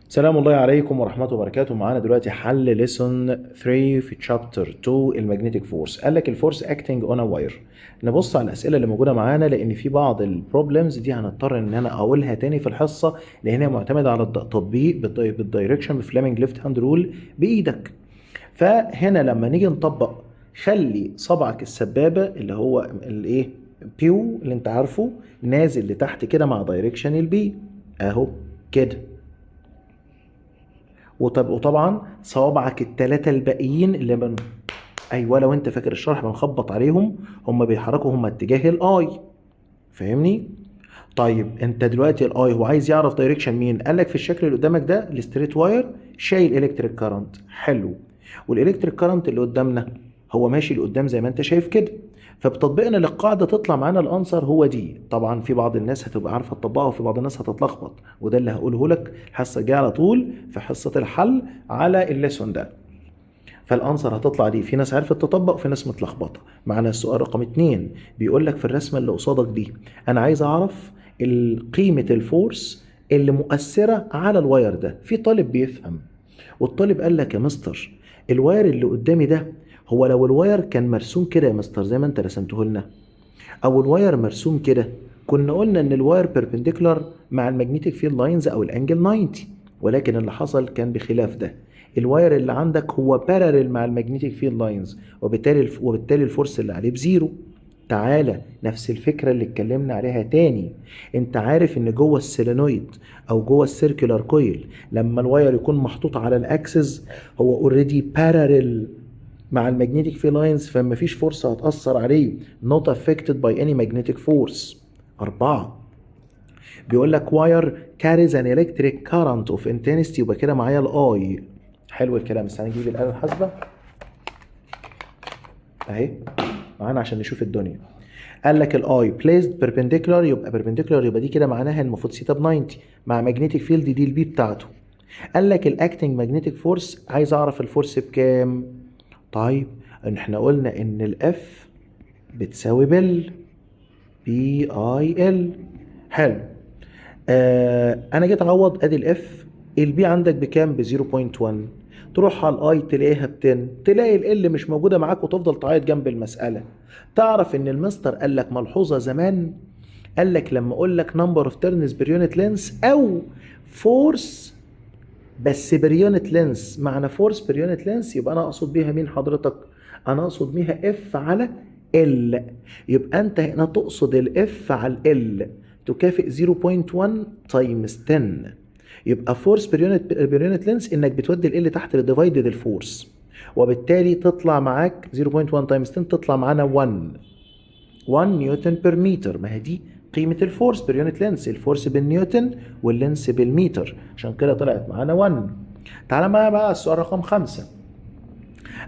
سلام الله عليكم ورحمة وبركاته. معانا دلوقتي حل lesson 3 في chapter 2، ال magnetic force. قال لك ال force acting on a wire. نبص على الاسئلة اللي موجودة معانا، لان في بعض ال problems دي هنضطر ان انا اقولها تاني في الحصه، لان هي معتمدة على التطبيق بال direction ب Fleming left hand rule بايدك. فهنا لما نيجي نطبق، خلي صبعك السبابة اللي هو الايه بيو اللي انت عارفه نازل لتحت كده مع direction ال B اهو كده. وطبعا صوابعك الثلاثة الباقيين اللي من ايوه، لو انت فاكر الشرح، بنخبط عليهم، هم بيحركوا هم اتجاه ال I، فاهمني؟ طيب، انت دلوقتي ال I هو عايز يعرف direction مين؟ قال لك في الشكل اللي قدامك ده ال straight wire شايل electric current. حلو، وال electric current اللي قدامنا هو ماشي لقدام زي ما انت شايف كده. فبتطبيقنا للقاعدة تطلع معانا ال answer هو دي. طبعا في بعض الناس هتبقى عارفه تطبقها وفي بعض الناس هتتلخبط، وده اللي هقوله لك الحصة الجاية على طول في حصة الحل على ال lesson ده. فال answer هتطلع دي، في ناس عرفت تطبق وفي ناس متلخبطه. معانا السؤال رقم 2، بيقول لك في الرسمة اللي قصادك دي انا عايز اعرف قيمة ال force اللي مؤثرة على ال wire ده. في طالب بيفهم، والطالب قال لك: يا مستر، ال wire اللي قدامي ده هو لو ال wire كان مرسوم كده يا مستر زي ما انت رسمته لنا، او ال wire مرسوم كده، كنا قلنا ان ال wire perpendicular مع ال magnetic field lines او ال angle 90، ولكن اللي حصل كان بخلاف ده. ال wire اللي عندك هو parallel مع ال magnetic field lines، وبالتالي ال force اللي عليه ب zero. تعالى نفس الفكرة اللي اتكلمنا عليها تاني. انت عارف ان جوه ال solenoid او جوه ال circular coil لما ال wire يكون محطوط على ال axis هو already parallel مع ال magnetic field lines، فما فيش force هتأثر عليه، not affected by any magnetic force. أربعة، بيقول لك wire carries an electric current of intensity، يبقى كده معايا ال I. حلو الكلام، استنى نجيب الآلة الحاسبة اهي معانا عشان نشوف الدنيا. قال لك ال I placed perpendicular، يبقى perpendicular يبقى دي كده معناها المفروض سيتا ب 90 مع magnetic field، دي ال B بتاعته. قال لك ال acting magnetic force، عايز اعرف ال force بكام. طيب، ان احنا قلنا ان ال F بتساوي BIL، B I L. حلو، انا جيت اعوض، ادي ال F، ال B عندك بكام؟ ب 0.1. تروح على ال I تلاقيها ب 10، تلاقي L مش موجودة معاك وتفضل تعيط جنب المساله. تعرف ان المستر قال لك ملحوظة زمان؟ قال لك لما اقول لك number of turns per unit length او force بس per unit length، معنى force per unit length يبقى انا اقصد بيها مين حضرتك؟ انا اقصد بيها F على L. يبقى انت هنا تقصد ال F على L تكافئ 0.1 times 10. يبقى force per unit length انك بتودي L تحت ال divided ال force، وبالتالي تطلع معاك 0.1 times 10، تطلع معانا 1 1 newton per meter. ما هي دي قيمة ال force per unit length، ال force بالنيوتن وال length بالمتر، عشان كده طلعت معانا 1. تعالى معايا بقى السؤال رقم 5.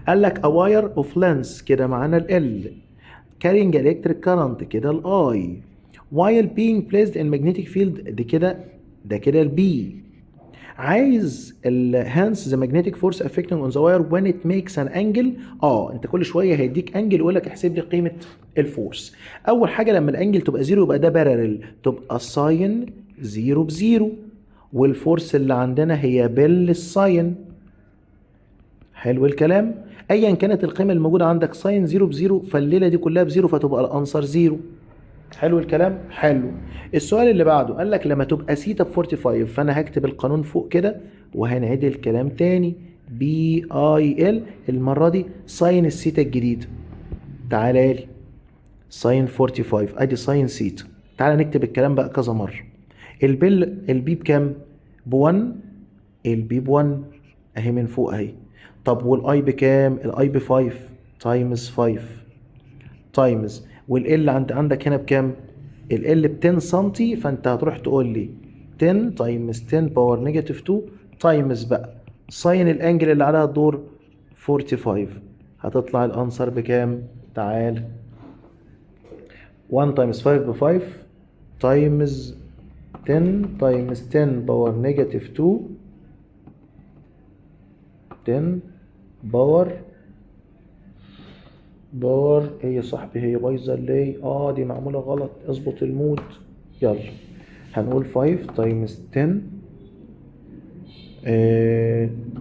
قال لك a wire of length، كده معانا ال L، carrying electric current، كده ال I، while being placed in magnetic field، دي كده ده كده ال B. عايز ال hence the magnetic force affecting on the wire when it makes an angle. انت كل شوية هيديك angle ويقول لك احسب لي قيمة ال force. اول حاجه، لما ال angle تبقى zero يبقى ده parallel، تبقى sine zero ب zero، وال force اللي عندنا هي BIL ال sine. حلو الكلام، ايا كانت القيمة الموجودة عندك، sine zero ب zero، فالليله دي كلها ب zero، فتبقى ال answer zero. حلو الكلام؟ حلو. السؤال اللي بعده قال لك لما تبقى سيتا ب 45، فانا هكتب القانون فوق كده وهنعيد الكلام تاني، B I L، المرة دي sine ال theta الجديد. تعالى لي sine 45، ادي sine theta. تعالى نكتب الكلام بقى كذا مره. ال BIL، ال B بكام؟ ب 1. ال B ب 1 اهي من فوق اهي. طب وال I بكام؟ ال I ب 5 times 5 times، وال L عندك هنا بكام؟ L ب 10 سنتي، فانت هتروح تقول لي 10 times 10 power negative 2 times بقى sine ال angle اللي عليها الدور 45. هتطلع ال answer بكام؟ تعال، 1 times 5 ب 5 times 10 times 10 power negative 2، 10 power ايه يا صاحبي؟ هي بايظة ليه؟ دي معمولة غلط، اظبط ال mode. يلا، هنقول 5 times 10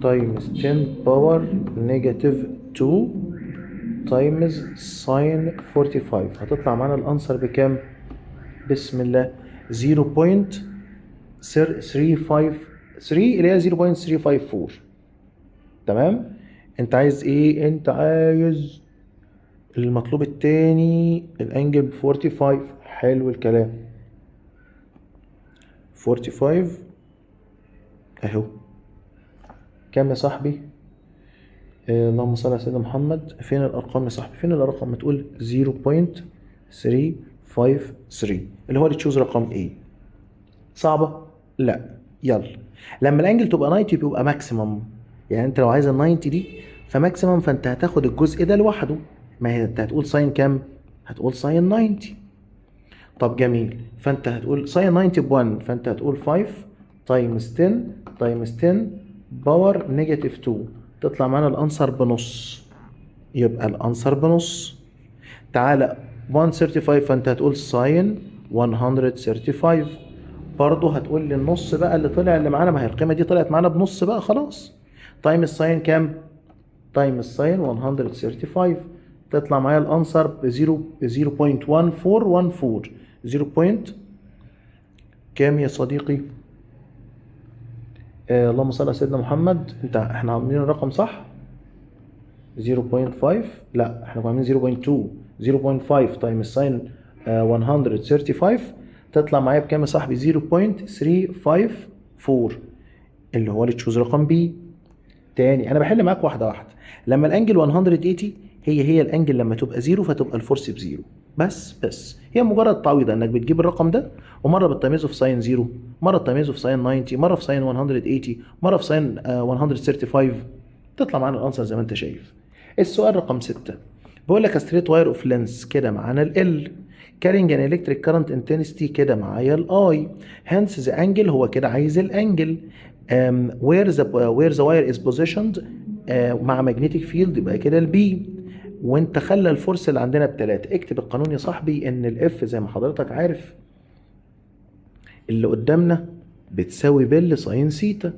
times 10 power negative 2 times sine 45. هتطلع معانا ال answer بكام؟ بسم الله، 0.353 اللي هي 0.354. تمام. انت عايز ايه؟ انت عايز المطلوب التاني، ال angle ب 45. حلو الكلام. 45 اهو. كام يا صاحبي؟ اللهم صل على سيدنا محمد. فين الارقام يا صاحبي؟ فين الارقام؟ ما تقول 0.353 اللي هو اللي choose رقم A. صعبة؟ لا. يلا، لما ال angle تبقى 90 بيبقى maximum، يعني انت لو عايز ال 90 دي ف maximum، فانت هتاخد الجزء ده لوحده. ما هي انت هتقول sine كام؟ هتقول sine 90. طب جميل، فانت هتقول sine 90 ب 1، فانت هتقول 5 times 10 times 10 power negative 2، تطلع معانا ال answer بنص. يبقى ال answer بنص. تعالى 135، فانت هتقول sine 135، برضه هتقول لي النص بقى اللي طلع اللي معانا، ما هي القيمة دي طلعت معانا بنص بقى خلاص. times sine كام؟ times sine 135، تطلع معايا ال answer ب 0 0.1414. 0 point كام يا صديقي؟ اللهم صل على سيدنا محمد. انت احنا عاملين الرقم صح؟ 0.5؟ لا، احنا كنا عاملين 0.2. 0.5 times sine 135 تطلع معايا بكام يا صاحبي؟ 0.354 اللي هو اللي choose رقم B. تاني، انا بحل معاك واحدة واحده. لما ال angle 180 هي هي ال angle لما تبقى zero، فتبقى ال force ب zero. بس هي مجرد تعويضه انك بتجيب الرقم ده، ومرة بال times of sine zero، مرة ال times of sine 90، مرة في sine 180، مرة في sine 135، تطلع معانا ال answer زي ما انت شايف. السؤال رقم 6 بيقول لك straight wire of length كده معانا ال L carrying an electric current intensity كده معايا ال I، hence the angle، هو كده عايز ال angle where the wire is positioned مع magnetic field، يبقى كده ال B، وانت خلى ال force اللي عندنا بتلاتة. اكتب القانون يا صاحبي، ان ال F زي ما حضرتك عارف اللي قدامنا بتساوي BIL sine theta.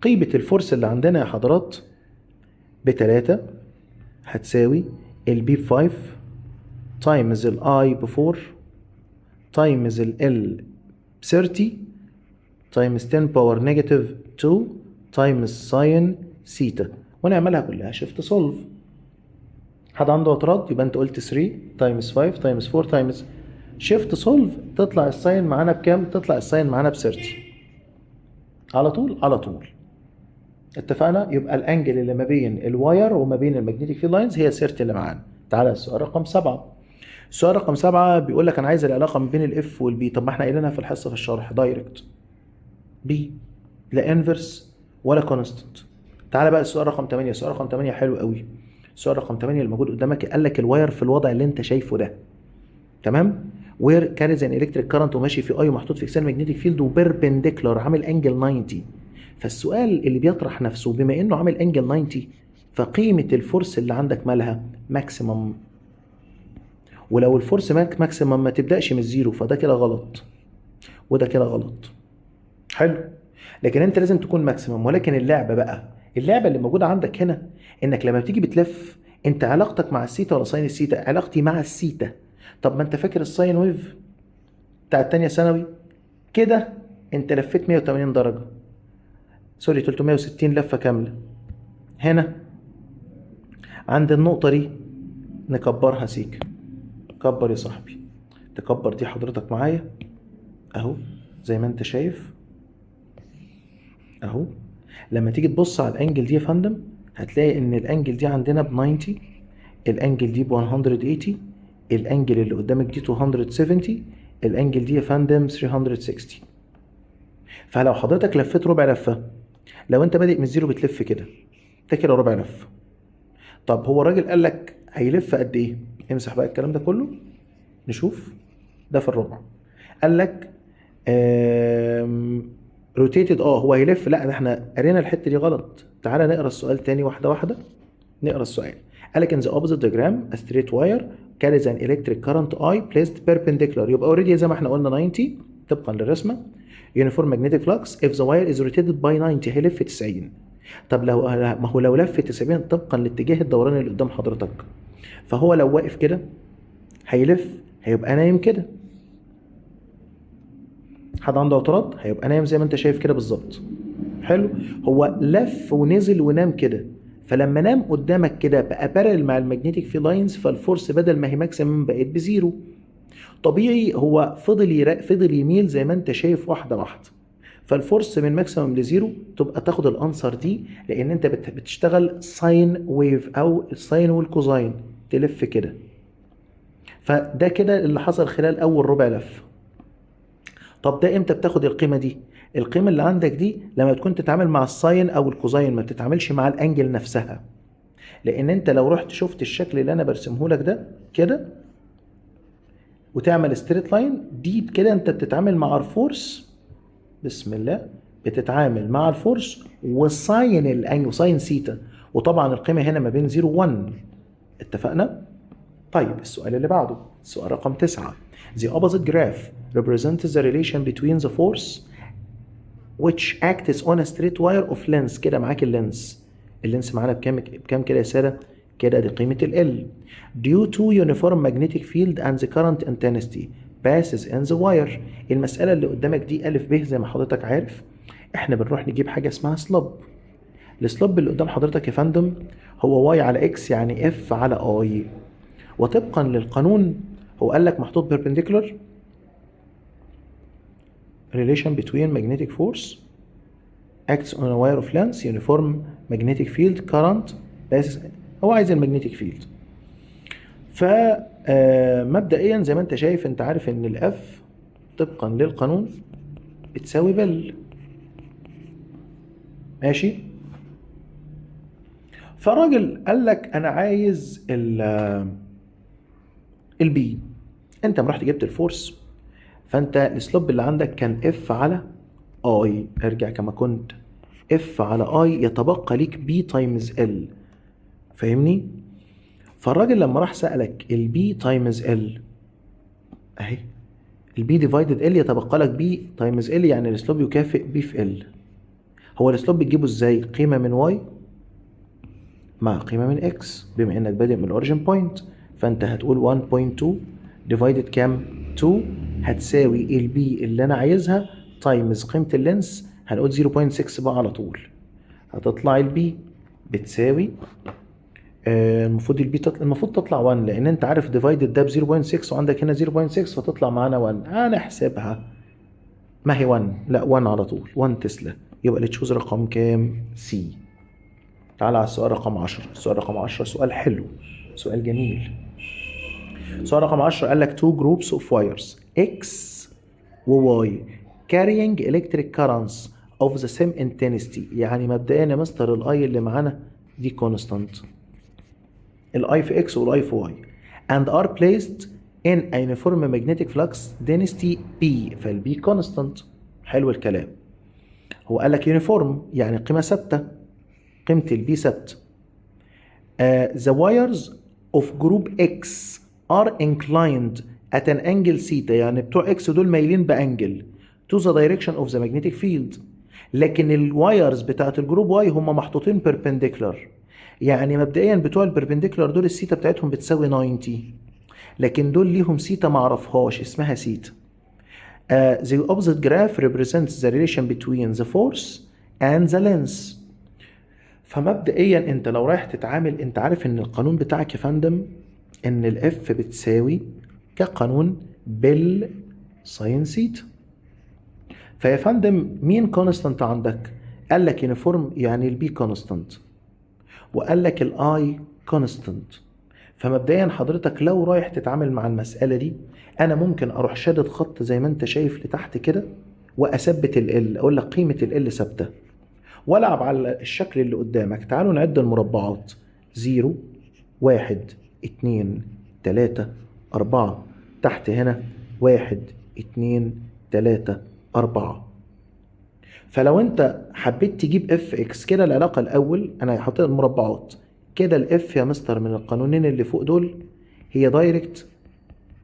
قيمة ال force اللي عندنا يا حضرات بتلاتة هتساوي ال B 5 times ال I ب 4 times ال L 30 times 10 power negative 2 times sine theta، ونعملها كلها shift solve. حد عنده اعتراض؟ يبقى انت قلت 3 times 5 times 4 times shift solve، تطلع ال sine معانا بكام؟ تطلع ال sine معانا ب 30 على طول على طول. اتفقنا؟ يبقى ال angle اللي ما بين ال wire وما بين ال magnetic field lines هي 30 اللي معانا. تعالى السؤال رقم 7. السؤال رقم 7 بيقول لك انا عايز العلاقة ما بين ال F وال B. طب ما احنا قايلينها في الحصة في الشرح direct، B لا inverse ولا constant. تعالى بقى السؤال رقم 8. السؤال رقم 8 حلو قوي. السؤال رقم 8 اللي موجود قدامك قال لك ال wire في الوضع اللي انت شايفه ده، تمام، wire carries an electric current وماشي في I ومحطوط في external magnetic field و perpendicular عامل angle 90. فالسؤال اللي بيطرح نفسه، بما انه عامل angle 90، فقيمه ال force اللي عندك مالها؟ maximum. ولو ال force maximum ما تبداش من ال zero، فده كده غلط وده كده غلط. حلو، لكن انت لازم تكون maximum. ولكن اللعبة بقى، اللعبة اللي موجودة عندك هنا، انك لما بتيجي بتلف، انت علاقتك مع السيتا ولا sine ال theta؟ علاقتي مع السيتا. طب ما انت فاكر ال sine wave بتاع التانية ثانوي كده، انت لفيت 180 درجه، sorry، 360 لفه كامله. هنا عند النقطة دي نكبرها سيكا. كبر يا صاحبي، تكبر دي حضرتك معايا اهو زي ما انت شايف اهو. لما تيجي تبص على ال angle دي يا فندم، هتلاقي ان ال angle دي عندنا ب 90، ال angle دي ب 180، ال angle اللي قدامك دي 270، ال angle دي يا فندم 360. فلو حضرتك لفيت ربع لفه، لو انت بادئ من ال zero بتلف كده، ده كده ربع لفه. طب هو الراجل قال لك هيلف قد ايه؟ امسح بقى الكلام ده كله، نشوف ده في الربع. قال لك rotated، هو هيلف. لا، ده احنا قرينا الحتة دي غلط. تعالى نقرا السؤال تاني واحدة واحده. نقرا السؤال. قال لك in the opposite diagram a straight wire carries an electric current I placed perpendicular، يبقى already زي ما احنا قلنا 90 طبقا للرسمه. uniform magnetic flux if the wire is rotated by 90، هيلف 90. طب لو ما هو لو لف 90 طبقا لاتجاه الدوران اللي قدام حضرتك، فهو لو واقف كده هيلف، هيبقى نايم كده. حد عنده اعتراض؟ هيبقى نايم زي ما انت شايف كده بالظبط. حلو، هو لف ونزل ونام كده، فلما نام قدامك كده بقى parallel مع ال magnetic field lines، فال force بدل ما هي maximum بقت ب zero. طبيعي هو فضل يميل زي ما انت شايف واحدة واحده، فال force من maximum ل zero تبقى تاخد ال answer دي، لان انت بتشتغل sine wave او ال sine وال cosine تلف كده. فده كده اللي حصل خلال اول ربع لف. طب ده امتى بتاخد القيمة دي؟ القيمة اللي عندك دي لما تكون تتعامل مع ال sine او ال cosine، ما بتتعاملش مع ال angle نفسها. لان انت لو رحت شفت الشكل اللي انا برسمه لك ده كده وتعمل straight line دي كده، انت بتتعامل مع ال force، بسم الله، بتتعامل مع ال force و sine ال angle، sine theta، وطبعا القيمة هنا ما بين 0 و 1. اتفقنا؟ طيب، السؤال اللي بعده، السؤال رقم 9. The opposite graph represents the relation between the force which acts on a straight wire of length. كده معاك ال length، ال length معانا بكام؟ بكام كده يا ساده؟ كده دي قيمة ال L due to uniform magnetic field and the current intensity passes in the wire. المسألة اللي قدامك دي ألف ب زي ما حضرتك عارف، احنا بنروح نجيب حاجة اسمها slope. ال slope اللي قدام حضرتك يا فندم هو y على x، يعني F على I. وطبقا للقانون هو قال لك محطوط perpendicular relation between magnetic force acts on a wire of length uniform magnetic field current passes. هو عايز ال magnetic field. فمبدئيا زي ما انت شايف، انت عارف ان ال F طبقا للقانون بتساوي BIL، ماشي؟ فالراجل قال لك انا عايز ال B. انت رحت جبت ال force، فانت ال slope اللي عندك كان F على I. ارجع كما كنت، F على I، يتبقى ليك B times L، فاهمني؟ فالراجل لما راح سألك ال B times L اهي، ال B divided L، يتبقى لك B times L، يعني ال slope يكافئ B في L. هو ال slope بتجيبه ازاي؟ قيمة من y مع قيمة من x. بما انك بادئ من ال origin point، فانت هتقول 1.2 divided كام؟ 2، هتساوي ال B اللي انا عايزها times قيمة ال length، هنقول 0.6 بقى على طول. هتطلع ال B بتساوي المفروض ال B المفروض تطلع 1، لان انت عارف divided ده ب 0.6 وعندك هنا 0.6، فتطلع معانا 1. هنحسبها، ما هي 1، لا، 1 على طول، 1 تسلا. يبقى ال choose رقم كام؟ C. تعال على السؤال رقم 10. السؤال رقم 10 سؤال حلو، سؤال جميل. سؤال رقم 10 قال لك two groups of wires X و Y carrying electric currents of the same intensity. يعني مبدئيا يا مستر ال I اللي معانا دي constant، ال I في X وال I في Y، and are placed in a uniform magnetic flux density B، فال B constant. حلو الكلام. هو قال لك uniform، يعني قيمة ثابتة، قيمة ال B ثابتة. The wires of group X are inclined at an angle theta، يعني بتوع X دول مايلين ب angle to the direction of the magnetic field، لكن ال wires بتاعت ال group Y هم محطوطين perpendicular. يعني مبدئيا بتوع ال perpendicular دول السيتا بتاعتهم بتساوي 90، لكن دول ليهم سيتا معرفهاش اسمها theta. The opposite graph represents the relation between the force and the length. فمبدئيا انت لو رايح تتعامل، انت عارف ان القانون بتاعك يا فندم ان ال F بتساوي كقانون BIL sine theta. فيا فندم مين constant عندك؟ قال لك uniform، يعني ال B constant، وقال لك ال I constant. فمبدئيا حضرتك لو رايح تتعامل مع المسألة دي، انا ممكن اروح شادد خط زي ما انت شايف لتحت كده واثبت ال L، اقول لك قيمة ال L ثابتة، والعب على الشكل اللي قدامك. تعالوا نعد المربعات: zero، واحد، اتنين، تلاتة، أربعة. تحت هنا واحد، اتنين، تلاتة، أربعة. فلو انت حبيت تجيب F X كده، العلاقة الأول أنا حاطط المربعات كده، ال F يا مستر من القانونين اللي فوق دول هي direct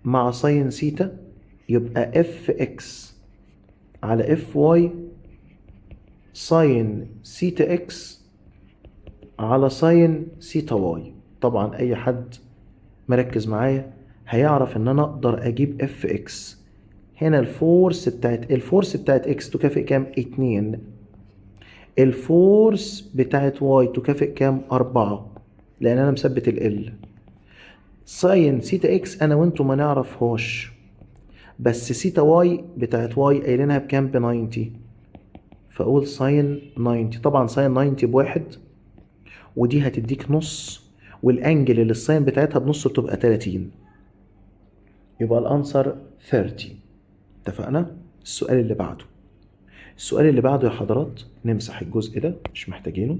مع sine theta، يبقى F X على F Y sine theta X على sine theta Y. طبعا اي حد مركز معايا هيعرف ان انا اقدر اجيب F X. هنا ال force بتاعت X تكافئ كام؟ 2. ال force بتاعت Y تكافئ كام؟ 4، لان انا مثبت ال L. sine theta X انا وانتو ما نعرفهاش، بس theta Y بتاعت Y قايلينها بكام؟ ب 90، فاقول sine 90. طبعا sine 90 بواحد، ودي هتديك نص، وال angle اللي ال sine بتاعتها بنص بتبقى 30، يبقى ال answer 30. اتفقنا؟ السؤال اللي بعده، السؤال اللي بعده يا حضرات، نمسح الجزء ده مش محتاجينه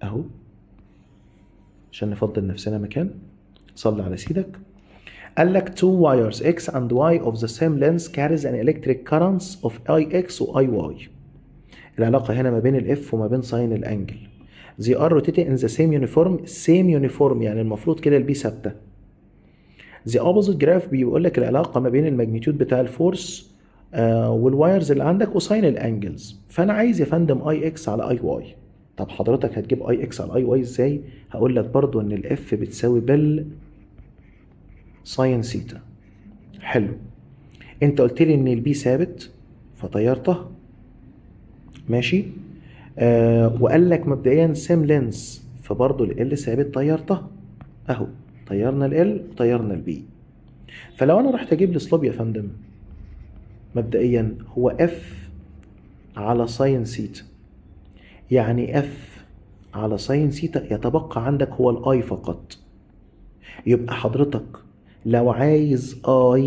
اهو عشان نفضل نفسنا مكان. صلي على سيدك. قال لك two wires x and y of the same length carries an electric currents of Ix و Iy. العلاقة هنا ما بين ال F وما بين sine ال angle. they are rotating in the same uniform، same uniform يعني المفروض كده ال B ثابتة. the opposite graph بيقول لك العلاقة ما بين ال magnitude بتاع ال force وال wires اللي عندك و sine ال angles. فانا عايز يا فندم I X على I Y. طب حضرتك هتجيب I X على I Y ازاي؟ هقول لك برضو ان ال F بتساوي BIL sine theta. حلو، انت قلت لي ان ال B ثابت فطيرتها، ماشي. وقال لك مبدئيا same length، فبرضه ال L ثابت، طيرتها اهو، طيرنا ال L وطيرنا ال B. فلو انا رحت اجيب ال slope يا فندم، مبدئيا هو F على sine theta، يعني F على sine theta، يتبقى عندك هو ال I فقط. يبقى حضرتك لو عايز I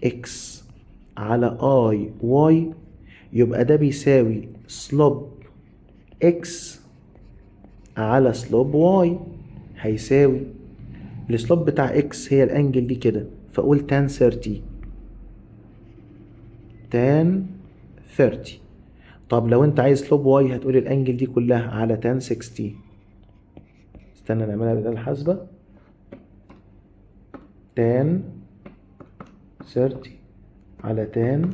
X على I Y، يبقى ده بيساوي slope X على slope Y، هيساوي ال slope بتاع X هي ال angle دي كده، فاقول tan 30، tan 30. طب لو انت عايز slope Y هتقول ال angle دي كلها على tan 60. استنى نعملها بالآلة الحاسبة، tan 30 على tan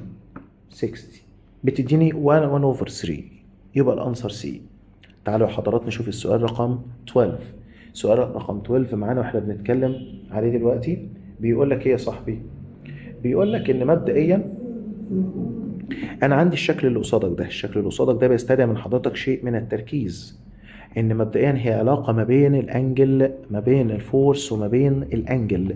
60 بتديني 1 1 over 3، يبقى ال answer C. تعالوا يا حضرات نشوف السؤال رقم 12. سؤال رقم 12 معانا واحنا بنتكلم عليه دلوقتي، بيقول لك ايه يا صاحبي؟ بيقول لك ان مبدئيا انا عندي الشكل اللي قصادك ده. الشكل اللي قصادك ده بيستدعي من حضرتك شيء من التركيز، ان مبدئيا هي علاقة ما بين ال angle، ما بين ال force وما بين ال angle.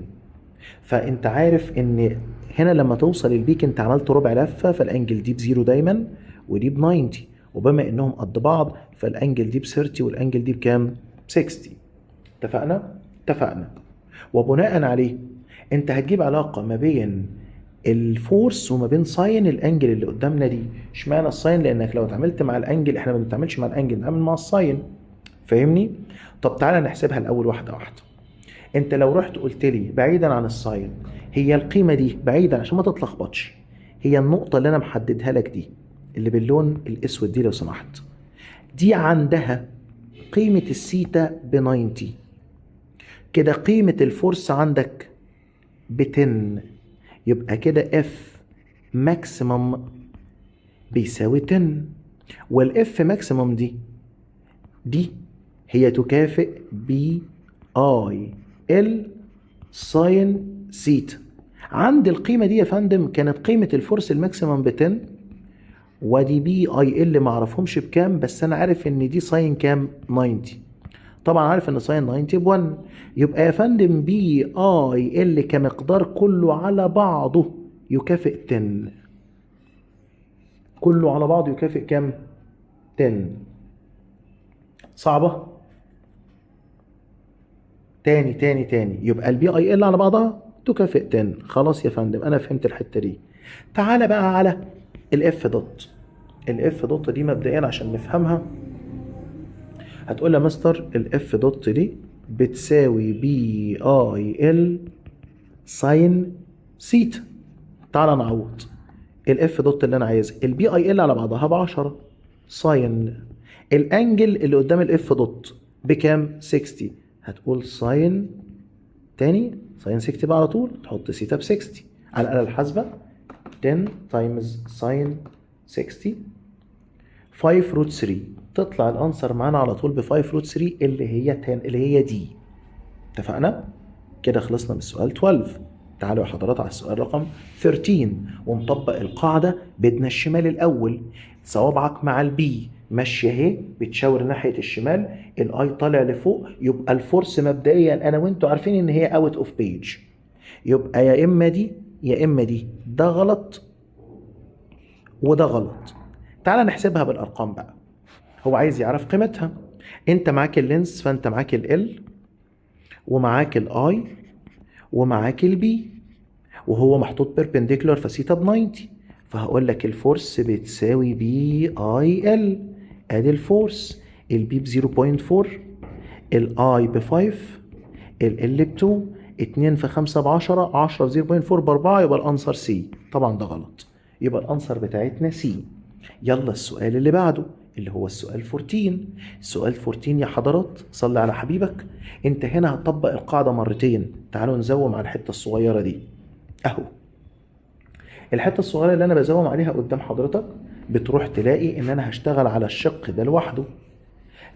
فانت عارف ان هنا لما توصل ال peak انت عملت ربع لفه، فال angle دي ب zero دايما ودي ب 90، وبما انهم قد بعض فال angle دي ب 30 وال angle دي بكام؟ ب 60. اتفقنا؟ اتفقنا. وبناء عليه انت هتجيب علاقة ما بين ال force وما بين sine ال angle اللي قدامنا دي. اشمعنى ال sine؟ لانك لو اتعاملت مع ال angle، احنا ما بنتعاملش مع ال angle، بنتعامل مع ال sine، فاهمني؟ طب تعالى نحسبها الاول واحدة واحده. انت لو رحت قلت لي بعيدا عن ال sine، هي القيمة دي، بعيدا عشان ما تتلخبطش، هي النقطة اللي انا محددها لك دي اللي باللون الاسود دي لو سمحت، دي عندها قيمة السيتا ب 90، كده قيمة ال force عندك ب 10، يبقى كده F maximum بيساوي 10. وال F maximum دي هي تكافئ B I L sine theta. عند القيمة دي يا فندم كانت قيمة ال force ال maximum ب 10، ودي B I L معرفهمش بكام، بس انا عارف ان دي sine كام؟ 90. طبعا عارف ان sine 90 ب 1. يبقى يا فندم B I L كمقدار كله على بعضه يكافئ 10. كله على بعضه يكافئ كام؟ 10. صعبة؟ تاني تاني تاني، يبقى ال B I L على بعضها تكافئ 10. خلاص يا فندم، انا فهمت الحتة دي. تعالى بقى على ال F dot. ال F dot دي مبدئيا عشان نفهمها هتقول يا مستر ال F dot دي بتساوي B I L sine theta. تعالى نعوض ال F dot اللي انا عايزها، ال B I L على بعضها ب 10، sine ال angle اللي قدام ال F dot بكام؟ 60. هتقول sine تاني، sine 60 بقى على طول، تحط سيتا ب 60 على الآلة الحاسبة، 10 times sine 60، 5 root 3. تطلع ال answer معانا على طول ب 5 root 3 اللي هي 10، اللي هي D. اتفقنا؟ كده خلصنا من السؤال 12. تعالوا يا حضرات على السؤال رقم 13، ونطبق القاعدة بدنا الشمال الأول. صوابعك مع ال B ماشية اهي، بتشاور ناحية الشمال، ال I طالع لفوق، يبقى ال force مبدئيا انا وانتوا عارفين ان هي out of page، يبقى يا اما دي يا اما دي. ده غلط وده غلط. تعالى نحسبها بالارقام بقى، هو عايز يعرف قيمتها. انت معاك ال length، فانت معاك ال L ومعاك ال I ومعاك ال B، وهو محطوط perpendicular ف theta ب 90، فهقول لك ال force بتساوي B I L. ادي ال force، ال B ب 0.4، ال I ب 5، ال L ب 2، 2 في 5 ب 10، 10 في 0.4 ب 4، يبقى ال answer C. طبعا ده غلط، يبقى ال answer بتاعتنا C. يلا السؤال اللي بعده اللي هو السؤال 14. السؤال 14 يا حضرات، صلي على حبيبك. انت هنا هتطبق القاعدة مرتين. تعالوا نزوم على الحتة الصغيرة دي اهو. الحتة الصغيرة اللي انا بزوم عليها قدام حضرتك، بتروح تلاقي ان انا هشتغل على الشق ده لوحده.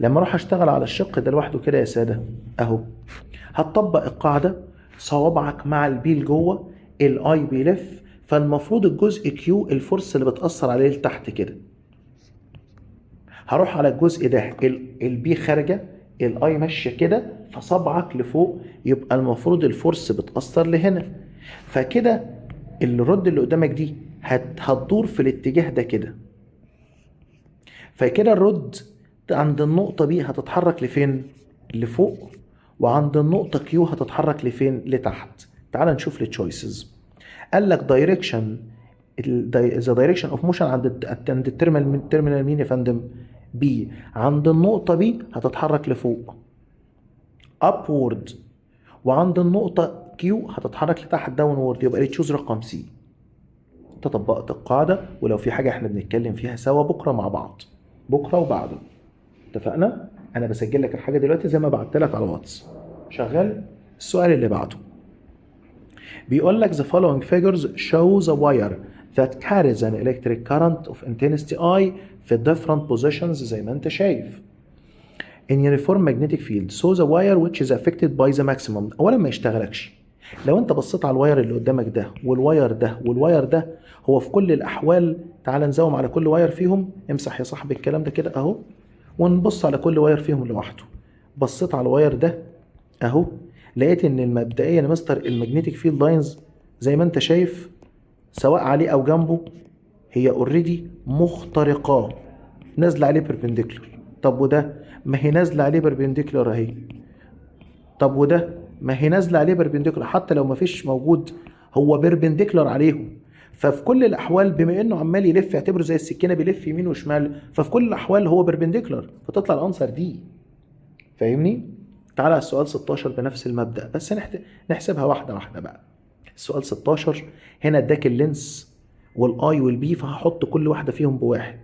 لما اروح اشتغل على الشق ده لوحده كده يا ساده اهو، هتطبق القاعده، صوابعك مع ال B لجوه، ال I بيلف، فالمفروض الجزء Q ال force اللي بتاثر عليه لتحت كده. هروح على الجزء ده، ال B خارجه، ال I ماشية كده، فصبعك لفوق، يبقى المفروض ال force بتاثر لهنا. فكده ال rod اللي قدامك دي هتدور في الاتجاه ده كده. فكده ال rod عند النقطة P هتتحرك لفين؟ لفوق. وعند النقطة Q هتتحرك لفين؟ لتحت. تعال نشوف ال choices. قال لك direction، the direction of motion عند ال terminal مين يا فندم؟ B. عند النقطة P هتتحرك لفوق upward، وعند النقطة Q هتتحرك لتحت downward، يبقى choose رقم C. انت طبقت القاعدة، ولو في حاجة احنا بنتكلم فيها سوا بكرة مع بعض، بكرة وبعده. اتفقنا؟ انا بسجل لك الحاجة دلوقتي زي ما بعت لك على الواتس. شغال؟ السؤال اللي بعده بيقول لك the following figures show the wire that carries an electric current of intensity I في different positions زي ما انت شايف in uniform magnetic field، so the wire which is affected by the maximum. اولا ما يشتغلكش. لو انت بصيت على ال wire اللي قدامك ده وال wire ده وال wire ده، هو في كل الاحوال، تعال نزوم على كل wire فيهم. امسح يا صاحبي الكلام ده كده اهو، ونبص على كل wire فيهم لوحده. بصيت على ال wire ده اهو، لقيت ان المبدئيا يا مستر ال magnetic field lines زي ما انت شايف سواء عليه او جنبه هي already مخترقاه، نازله عليه perpendicular. طب وده؟ ما هي نازله عليه perpendicular اهي. طب وده؟ ما هي نازله عليه perpendicular. حتى لو ما فيش موجود، هو perpendicular عليهم. ففي كل الاحوال بما انه عمال يلف، اعتبره زي السكينة بيلف يمين وشمال، ففي كل الاحوال هو perpendicular، فتطلع ال answer D. فاهمني؟ تعالى على السؤال 16 بنفس المبدأ، بس نحسبها واحدة واحدة بقى. السؤال 16 هنا اداك ال length وال I وال B، فهحط كل واحدة فيهم بواحد.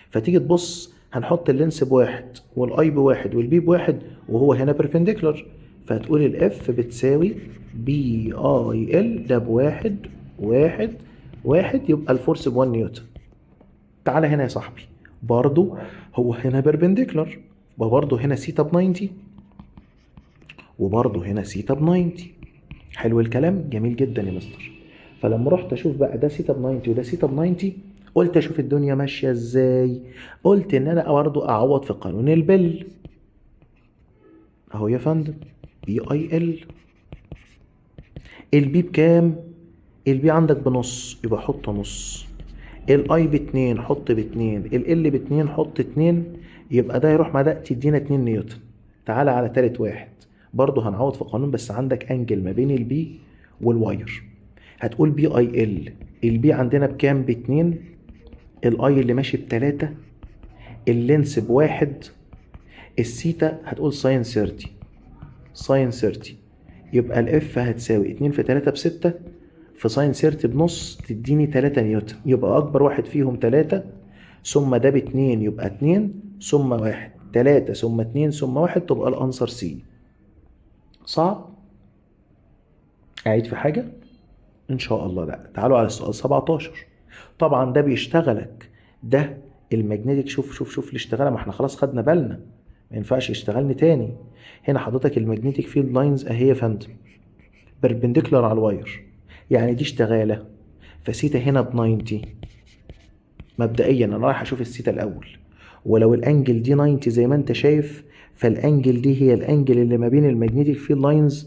فتيجي تبص، هنحط ال length بواحد وال I بواحد وال B بواحد، وهو هنا perpendicular، فهتقول ال F بتساوي B I L، ده بواحد، واحد، واحد، يبقى ال force ب 1 نيوتن. تعالى هنا يا صاحبي، برضو هو هنا perpendicular، وبرضه هنا سيتا ب 90، وبرضه هنا سيتا ب 90. حلو الكلام؟ جميل جدا يا مستر. فلما رحت اشوف بقى، ده سيتا ب 90 وده سيتا ب 90، قلت اشوف الدنيا ماشية ازاي. قلت ان انا برضه اعوض في قانون ال bell اهو يا فندم، B I L. ال B بكام؟ ال B عندك بنص، يبقى حط نص. ال I باتنين، حط باتنين. ال L باتنين، حط اتنين. يبقى ده يروح مع ده، تدينا 2 نيوتن. تعالى على تالت واحد، برضه هنعوض في قانون، بس عندك angle ما بين ال B وال wire. هتقول B I L. ال B عندنا بكام؟ باتنين. ال I اللي ماشي بتلاتة، ال length بواحد، السيتا هتقول sine 30. sine 30، يبقى ال F هتساوي 2 في 3 بستة في sine 30 بنص، تديني 3 نيوتن. يبقى اكبر واحد فيهم 3، ثم ده باتنين يبقى 2، ثم واحد. 3 ثم 2 ثم واحد، تبقى ال answer C. صعب؟ اعيد في حاجة؟ ان شاء الله لا. تعالوا على السؤال 17. طبعا ده بيشتغلك. ده ال magnetic، شوف شوف شوف اللي اشتغل، ما احنا خلاص خدنا بالنا، ما ينفعش يشتغلني تاني. هنا حضرتك ال magnetic field lines اهي يا فندم perpendicular على ال wire، يعني دي اشتغاله. فسيتا هنا ب 90. مبدئيا انا رايح اشوف السيتا الاول، ولو ال angle دي 90 زي ما انت شايف، فال angle دي هي ال angle اللي ما بين ال magnetic field lines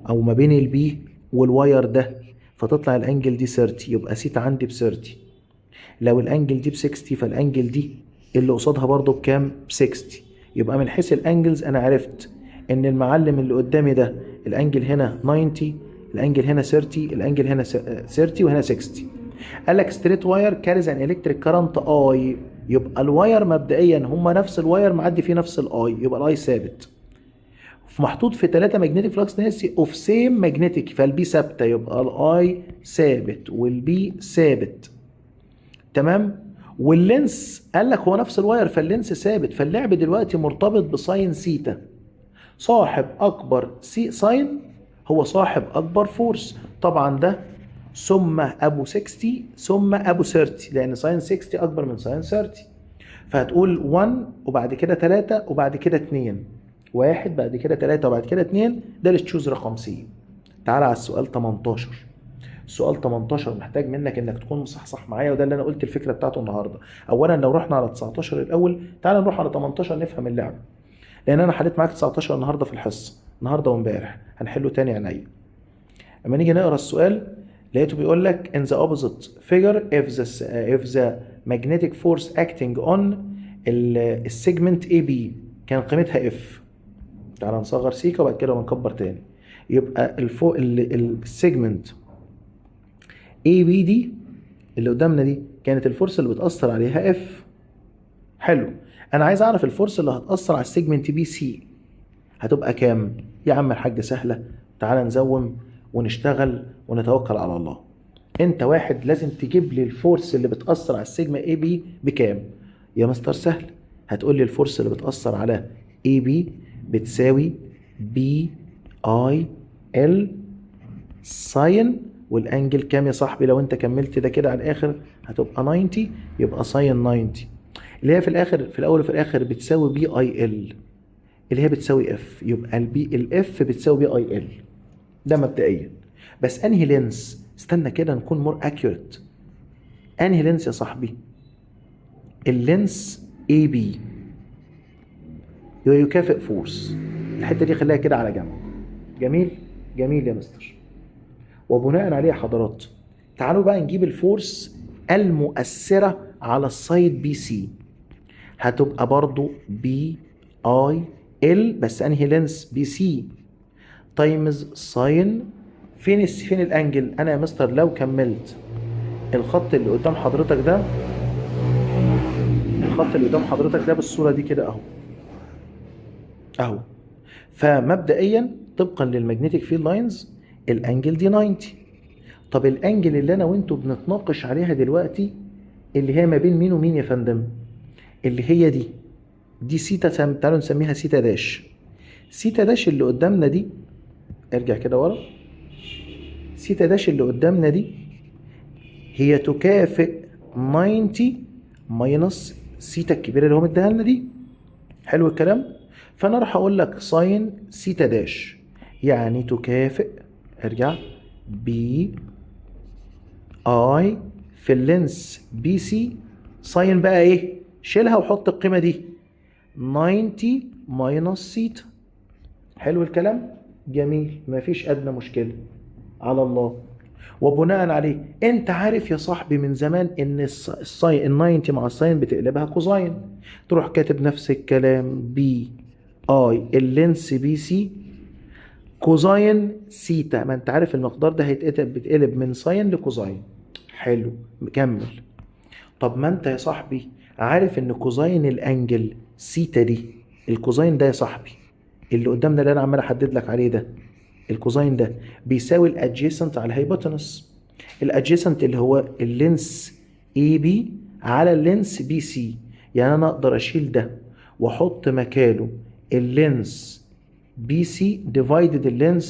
او ما بين ال B وال wire ده، فتطلع ال angle دي 30، يبقى سيتا عندي ب 30. لو ال angle دي ب 60، فال angle دي اللي قصادها برضو بكام؟ ب 60. يبقى من حيث ال angles انا عرفت ان المعلم اللي قدامي ده ال angle هنا 90، ال angle هنا 30، ال angle هنا 30 وهنا 60. قال لك straight wire carries an electric current I، يبقى ال wire مبدئيا هما نفس ال wire معدي فيه نفس ال I، يبقى ال I ثابت. محطوط في 3 magnetic flux density of same magnetic، فال B ثابته، يبقى ال I ثابت وال B ثابت. تمام. وال length قال لك هو نفس ال wire، فال length ثابت. فاللعب دلوقتي مرتبط ب sine theta، صاحب اكبر سي sine هو صاحب اكبر force. طبعا ده ثم ابو 60 ثم ابو 30، لان sine 60 اكبر من sine 30. فهتقول 1 وبعد كده 3 وبعد كده 2، واحد بعد كده 3 وبعد كده 2. ده ال choose رقم C. تعال على السؤال 18. السؤال 18 محتاج منك انك تكون مصحصح معايا، وده اللي انا قلت الفكرة بتاعته النهارده. اولا لو رحنا على 19 الاول، تعال نروح على 18 نفهم اللعبه، لان انا حليت معاك 19 النهارده في الحصة النهارده وامبارح، هنحله تاني عينيا. اما نيجي نقرا السؤال لقيته بيقول لك in the opposite figure if the magnetic force acting on ال segment AB كان قيمتها F. تعال نصغر سيكا وبعد كده بنكبر تاني. يبقى الفوق ال segment AB دي اللي قدامنا دي كانت ال force اللي بتأثر عليها F. حلو. انا عايز اعرف ال force اللي هتأثر على ال segment BC هتبقى كام؟ يا عم الحاج سهلة، تعال ن zoom ونشتغل ونتوكل على الله. انت واحد لازم تجيب لي ال force اللي بتأثر على ال segment AB بكام؟ يا مستر سهل. هتقول لي ال force اللي بتأثر على AB بتساوي B I L sine، وال angle كام يا صاحبي؟ لو انت كملت ده كده على الاخر هتبقى 90، يبقى sine 90 اللي هي في الاخر، في الاول وفي الاخر بتساوي B I L اللي هي بتساوي F. يبقى ال B ال F بتساوي B I L. ده مبدئيا. بس انهي length؟ استنى كده نكون more accurate. انهي length يا صاحبي؟ ال length AB يكافئ force. الحتة دي خليها كده على جنب. جميل جميل يا مستر. وبناء عليه يا حضرات تعالوا بقى نجيب ال force المؤثرة على ال side BC. هتبقى برضو B I L، بس انهي length؟ BC times sine. فين ال angle؟ انا يا مستر لو كملت الخط اللي قدام حضرتك ده، الخط اللي قدام حضرتك ده بالصورة دي كده اهو اهو، فمبدئيا طبقا لل magnetic field lines ال angle دي 90. طب ال angle اللي انا وانتوا بنتناقش عليها دلوقتي اللي هي ما بين مين ومين يا فندم؟ اللي هي دي سيتا، تعالوا نسميها theta dash. theta dash اللي قدامنا دي، ارجع كده ورا، theta dash اللي قدامنا دي هي تكافئ 90 minus theta الكبيرة اللي هو مديها لنا دي. حلو الكلام. فانا راح اقول لك sine theta dash يعني تكافئ، ارجع، B I في ال length BC sine بقى ايه؟ شيلها وحط القيمة دي 90 minus theta. حلو الكلام، جميل، مفيش ادنى مشكله، على الله. وبناء عليه انت عارف يا صاحبي من زمان ان ال sine ال 90 مع ال sine بتقلبها cosine، تروح كاتب نفس الكلام B I ال length BC cosine theta. ما انت عارف المقدار ده هيتقلب، بيتقلب من sine ل cosine. حلو، كمل. طب ما انت يا صاحبي عارف ان cosine ال angle theta دي، ال cosine ده يا صاحبي اللي قدامنا اللي انا عمال احدد لك عليه ده، ال cosine ده بيساوي ال adjacent على ال hypotenuse. ال adjacent اللي هو ال length AB على ال length BC. يعني انا اقدر اشيل ده واحط مكانه ال length BC divided ال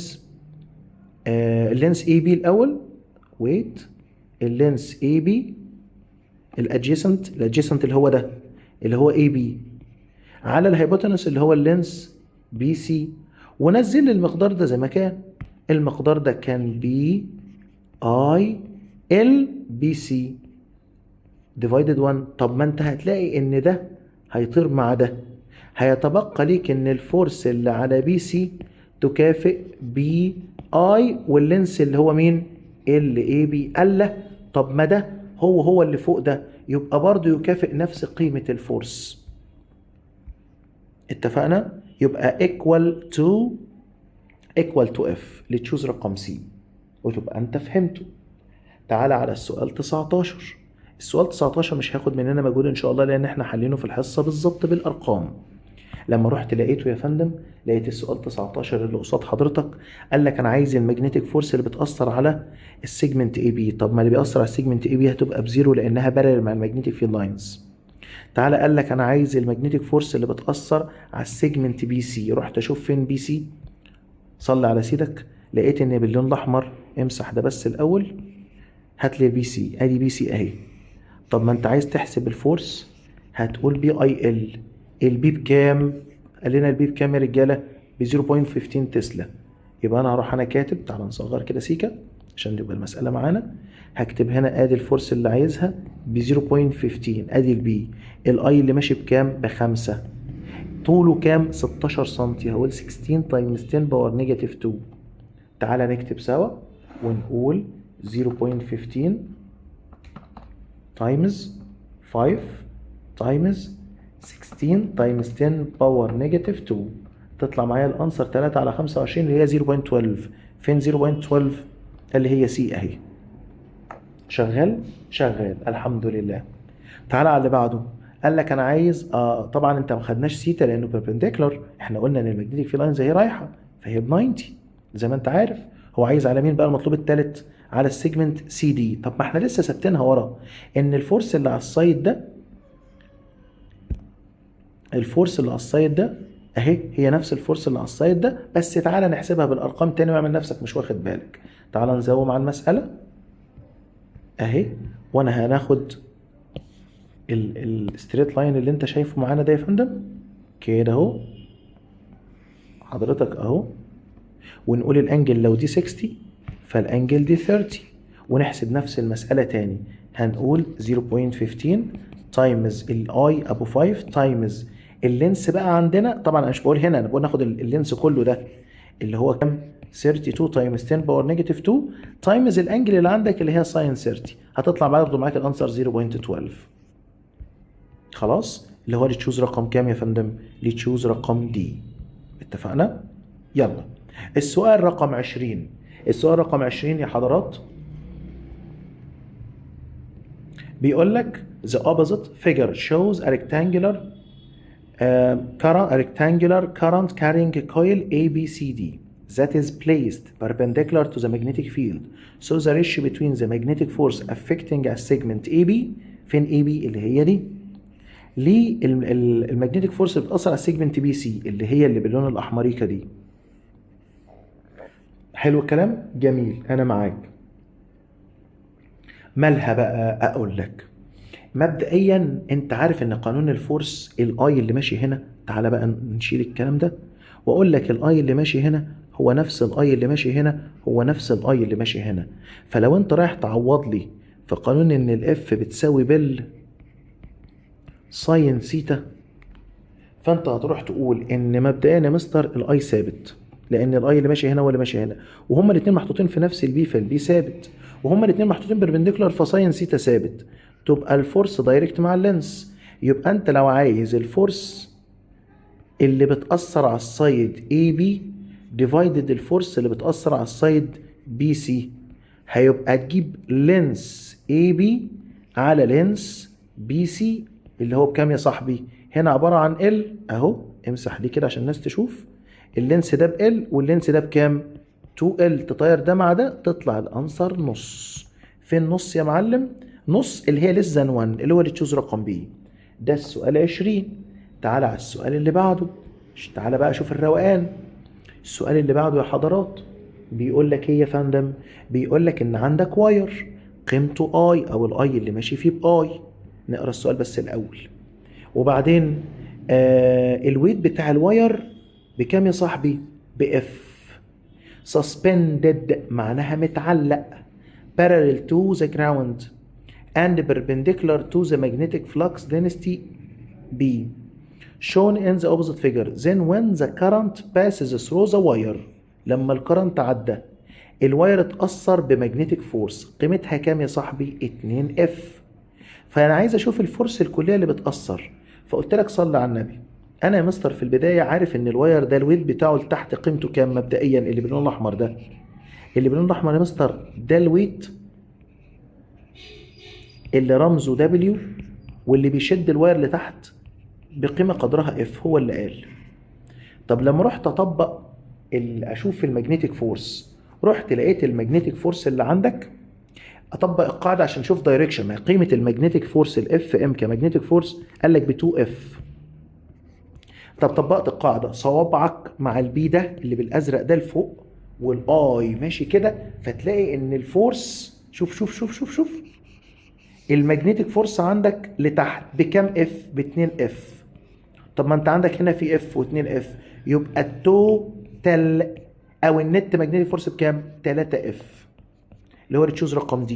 length AB الاول، wait، ال length AB ال adjacent، ال adjacent اللي هو ده اللي هو AB على ال hypotenuse اللي هو ال length BC، ونزل لي المقدار ده زي ما كان. المقدار ده كان B I L BC divided 1. طب ما انت هتلاقي ان ده هيطير مع ده، هيتبقى ليك ان ال force اللي على BC تكافئ B I وال length اللي هو مين؟ ال AB. قال طب ما ده هو هو اللي فوق ده، يبقى برضه يكافئ نفس قيمة ال force. اتفقنا؟ يبقى equal to F اللي choose رقم C، وتبقى انت فهمته. تعالى على السؤال 19. السؤال 19 مش هياخد مننا مجهود ان شاء الله، لان احنا حلينه في الحصة بالظبط بالارقام. لما رحت لقيته يا فندم، لقيت السؤال 19 اللي قصاد حضرتك، قال لك انا عايز ال magnetic force اللي بتاثر على ال segment AB. طب ما اللي بيأثر على ال segment AB هتبقى ب zero لانها parallel مع ال magnetic field lines. تعالى قال لك انا عايز ال magnetic force اللي بتأثر على ال segment BC. رحت اشوف فين BC، صلي على سيدك، لقيت ان باللون الاحمر. امسح ده بس الاول، هات لي ال BC، ادي BC اهي. طب ما انت عايز تحسب ال force، هتقول B I L. ال B بكام؟ قال لنا ال B بكام يا رجاله؟ ب 0.15 تسلا. يبقى انا هروح انا كاتب، تعالى نصغر كده سيكا عشان تبقى المساله معانا. هكتب هنا ادي ال force اللي عايزها ب 0.15، ادي ال B. ال I اللي ماشي بكام؟ بخمسة. طوله كام؟ 16 سنتي. هقول 16 times 10 power negative 2. تعالى نكتب سوا ونقول 0.15 times 5 times 16 times 10 power negative 2، تطلع معايا ال answer 3 على 25 اللي هي 0.12. فين 0.12؟ اللي هي C اهي. شغال؟ شغال، الحمد لله. تعالى على اللي بعده. قال لك انا عايز طبعا انت ما خدناش سيتا لانه perpendicular، احنا قلنا ان ال magnetic field lines هي رايحه فهي ب 90 زي ما انت عارف. هو عايز على مين بقى؟ المطلوب الثالث على ال segment CD. طب ما احنا لسه ثابتينها ورا ان ال force اللي على ال side ده، ال force اللي على ال side ده اهي هي نفس ال force اللي على ال side ده، بس تعالى نحسبها بالارقام تاني واعمل نفسك مش واخد بالك. تعالى ن zoom على المساله اهي، وانا هناخد ال straight line اللي انت شايفه معانا ده يا فندم كده اهو حضرتك اهو، ونقول ال angle لو دي 60 فال angle دي 30، ونحسب نفس المسألة تاني. هنقول 0.15 times ال I ابو 5 times ال length بقى عندنا. طبعا انا مش بقول هنا، انا بقول ناخد ال length كله ده اللي هو كام؟ 32 times 10 power negative 2 times ال angle اللي عندك اللي هي sine 30، هتطلع برضه معاك ال answer 0.12. خلاص، اللي هو choose رقم كام يا فندم؟ choose رقم D. اتفقنا؟ يلا السؤال رقم 20. السؤال رقم 20 يا حضرات بيقول لك the opposite figure shows a rectangular current carrying coil ABCD that is placed perpendicular to the magnetic field, so the ratio between the magnetic force affecting a segment AB. فين AB؟ اللي هي دي. ليه ال magnetic force اللي بتأثر على ال segment BC اللي هي اللي باللون الأحمريكا دي. حلو الكلام؟ جميل، أنا معاك. مالها بقى؟ أقول لك مبدئيا انت عارف ان قانون ال force ال I اللي ماشي هنا، تعالى بقى نشيل الكلام ده واقول لك ال I اللي ماشي هنا هو نفس ال I اللي ماشي هنا هو نفس ال I اللي ماشي هنا. فلو انت رايح تعوض لي في قانون ان ال F بتساوي BIL sine theta، فانت هتروح تقول ان مبدئيا يا مستر ال I ثابت، لان ال I اللي ماشي هنا هو اللي ماشي هنا، وهما الاثنين محطوطين في نفس ال B فال B ثابت، وهما الاثنين محطوطين perpendicular ف sine theta ثابت، تبقى ال force direct مع ال length. يبقى انت لو عايز ال force اللي بتأثر على ال side AB divided ال force اللي بتأثر على ال side BC، هيبقى تجيب length AB على length BC اللي هو بكام يا صاحبي؟ هنا عبارة عن L اهو، امسح دي كده عشان الناس تشوف. ال length ده ب L وال length ده بكام؟ 2 L. تطير ده مع ده تطلع ال answer نص. فين نص يا معلم؟ نص اللي هي less than 1 اللي هو اللي choose رقم B. ده السؤال 20. تعالى على السؤال اللي بعده. تعالى بقى شوف الروقان. السؤال اللي بعده يا حضرات بيقول لك ايه يا فندم؟ بيقول لك ان عندك wire قيمته I او ال I اللي ماشي فيه ب I. نقرا السؤال بس الاول. وبعدين ال weight بتاع ال wire بكام يا صاحبي؟ ب F. suspended معناها متعلق، parallel to the ground and perpendicular to the magnetic flux density B shown in the opposite figure. then when the current passes through the wire، لما ال current عدى ال wire اتأثر ب magnetic force قيمتها كام يا صاحبي؟ 2 F. فانا عايز اشوف ال force الكلية اللي بتأثر. فقلت لك صلي على النبي، انا يا مستر في البداية عارف ان ال wire ده ال weight بتاعه لتحت قيمته كام مبدئيا؟ اللي باللون الاحمر ده، اللي باللون الاحمر يا مستر، ده ال weight اللي رمزه W واللي بيشد ال wire لتحت بقيمة قدرها F، هو اللي قال. طب لما رحت اطبق اشوف ال magnetic force، رحت لقيت ال magnetic force اللي عندك، اطبق القاعدة عشان اشوف direction، ما قيمة ال magnetic force ال F M ك magnetic force؟ قال لك ب 2 F. طب طبقت القاعده، صوابعك مع ال B ده اللي بالازرق ده لفوق وال I ماشي كده، فتلاقي ان ال force، شوف شوف شوف شوف شوف، ال magnetic force عندك لتحت بكام F؟ ب 2 F. طب ما انت عندك هنا في F و2 F، يبقى ال total او ال net magnetic force بكام؟ 3 F، اللي هو choose رقم D.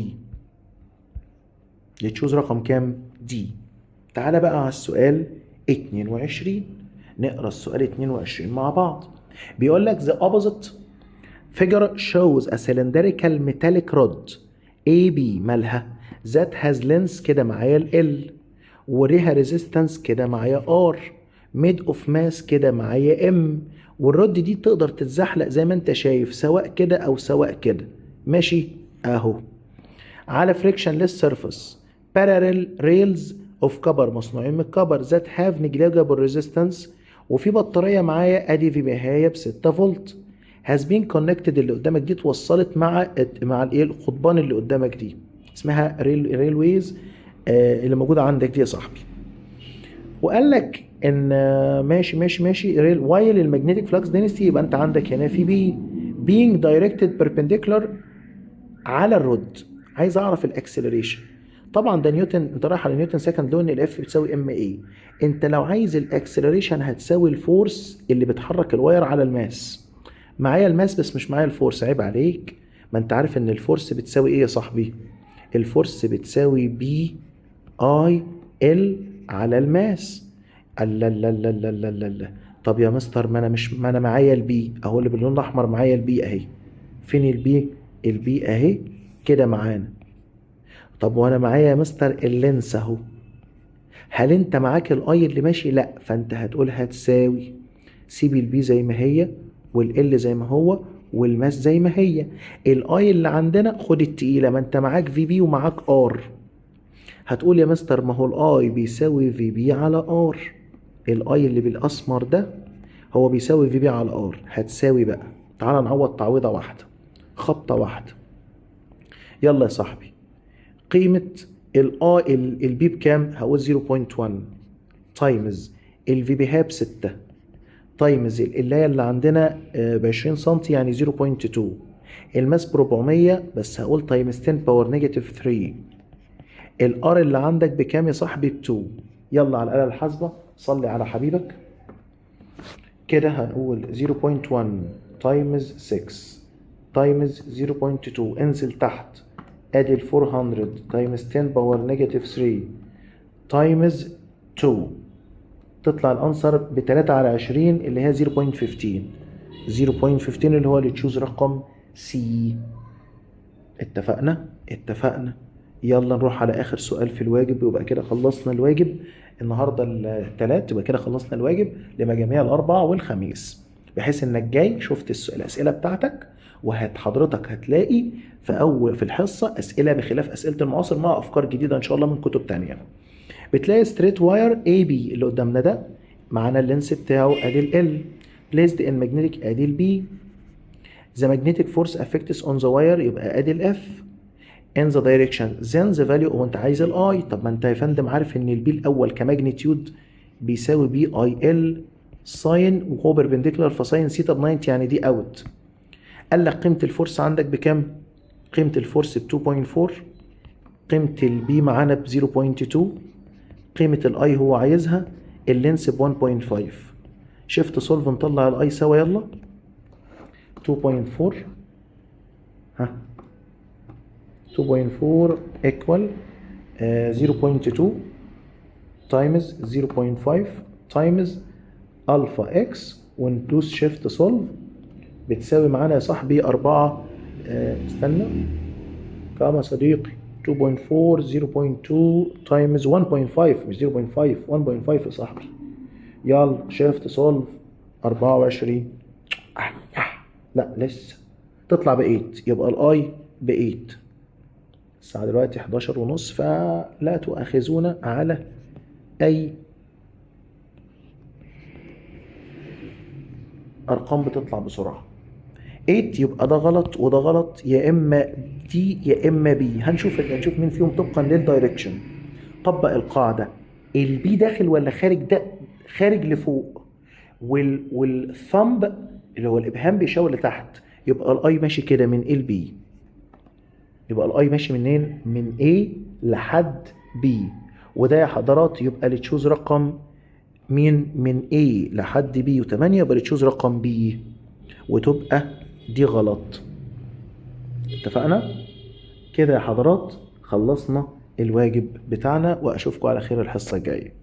choose رقم كام؟ D. تعالى بقى على السؤال 22، نقرا السؤال 22 مع بعض. بيقول لك the opposite figure shows a cylindrical metallic rod AB، مالها؟ that has length كده معايا ال L، وليها resistance كده معايا R، made of mass كده معايا M. وال rod دي تقدر تتزحلق زي ما انت شايف، سواء كده او سواء كده، ماشي اهو، على frictionless surface parallel rails of copper، مصنوعين من ال copper، that have negligible resistance. وفي بطارية معايا ادي في نهاية ب 6 فولت has been connected، اللي قدامك دي اتوصلت مع الايه؟ القضبان اللي قدامك دي اسمها railways اللي موجودة عندك دي يا صاحبي. وقال لك ان ماشي ماشي ماشي rail while ال magnetic flux density، يبقى انت عندك هنا في B being directed perpendicular على ال rod. عايز اعرف ال acceleration. طبعا ده نيوتن، انت رايح على Newton second law ان ال F بتساوي M A. انت لو عايز ال acceleration هتساوي ال force اللي بتحرك ال wire على ال mass. معايا ال mass بس مش معايا ال force. عيب عليك، ما انت عارف ان ال force بتساوي ايه يا صاحبي؟ ال force بتساوي B I L على ال mass. لا لا لا لا لا لا لا، طب يا مستر ما انا مش ما انا معايا ال B اهو اللي باللون الاحمر، معايا ال B اهي. فين ال B؟ ال B اهي كده معانا. طب وانا معايا يا مستر ال length اهو. هل انت معاك ال I اللي ماشي؟ لا. فانت هتقول هتساوي، سيب ال B زي ما هي وال L زي ما هو وال mass زي ما هي. ال I اللي عندنا خد التقيله، ما انت معاك VB ومعاك R. هتقول يا مستر ما هو ال I بيساوي VB على R. ال I اللي بالاسمر ده هو بيساوي VB على R. هتساوي بقى، تعال نعوض تعويضه واحده، خبطه واحده. يلا يا صاحبي، قيمة ال I ال B بكام؟ هقول 0.1 times ال VB ها ب 6 times ال L اللي عندنا ب 20 سم يعني 0.2، ال mass ب 400 بس هقول times 10 power negative 3. ال R اللي عندك بكام يا صاحبي؟ ب 2. يلا على الآلة الحاسبة، صلي على حبيبك. كده هنقول 0.1 times 6 times 0.2، انزل تحت، ادي ال 400 times 10 power negative 3 times 2، تطلع ال answer ب 3 على 20 اللي هي 0.15، 0.15 اللي هو اللي choose رقم C. اتفقنا؟ اتفقنا. يلا نروح على اخر سؤال في الواجب، يبقى كده خلصنا الواجب النهارده الثلاث، يبقى كده خلصنا الواجب لمجاميع الاربع والخميس، بحيث انك جاي شفت السؤال الاسئلة بتاعتك، وهت حضرتك هتلاقي في اول في الحصة اسئلة بخلاف اسئلة المعاصر مع افكار جديدة ان شاء الله من كتب تانية. بتلاقي straight wire AB اللي قدامنا ده، معانا ال length بتاعه ادي ال L، placed in magnetic ادي ال B، the magnetic force affects on the wire يبقى ادي ال F in the direction، then the value، هو انت عايز ال I. طب ما انت يا فندم عارف ان ال B الاول ك magnitude بيساوي B I L sine، وهو perpendicular ف sine theta ب 90، يعني دي out. قال لك قيمة ال force عندك بكام؟ قيمة ال force ب 2.4، قيمة ال B معانا ب 0.2. قيمة ال I هو عايزها، ال length ب 1.5. shift solve نطلع ال I سوا. يلا، 2.4، ها، 2.4 equal 0.2 times 0.5 times alpha x، وندوس shift solve، بتساوي معانا يا صاحبي 4. استنى كام يا صديقي؟ 2.4، 0.2 times 1.5، مش 0.5، 1.5 يا صاحبي. يلا shift solve، 24. لا، لسه تطلع ب 8. يبقى ال I ب 8. الساعة دلوقتي 11:30، فلا تؤاخذونا على أي أرقام بتطلع بسرعة. 8، يبقى ده غلط وده غلط، يا إما D يا إما B. هنشوف مين فيهم طبقا لل direction. طبق القاعدة، ال B داخل ولا خارج؟ ده خارج لفوق، وال thumb اللي هو الإبهام بيشاور لتحت، يبقى ال I ماشي كده من A ل B. يبقى ال I ماشي منين؟ من A لحد B. وده يا حضرات يبقى ال choose رقم مين؟ من A لحد B و8، يبقى ال choose رقم B، وتبقى دي غلط. اتفقنا؟ كده يا حضرات خلصنا الواجب بتاعنا، واشوفكم على خير الحصة الجاية.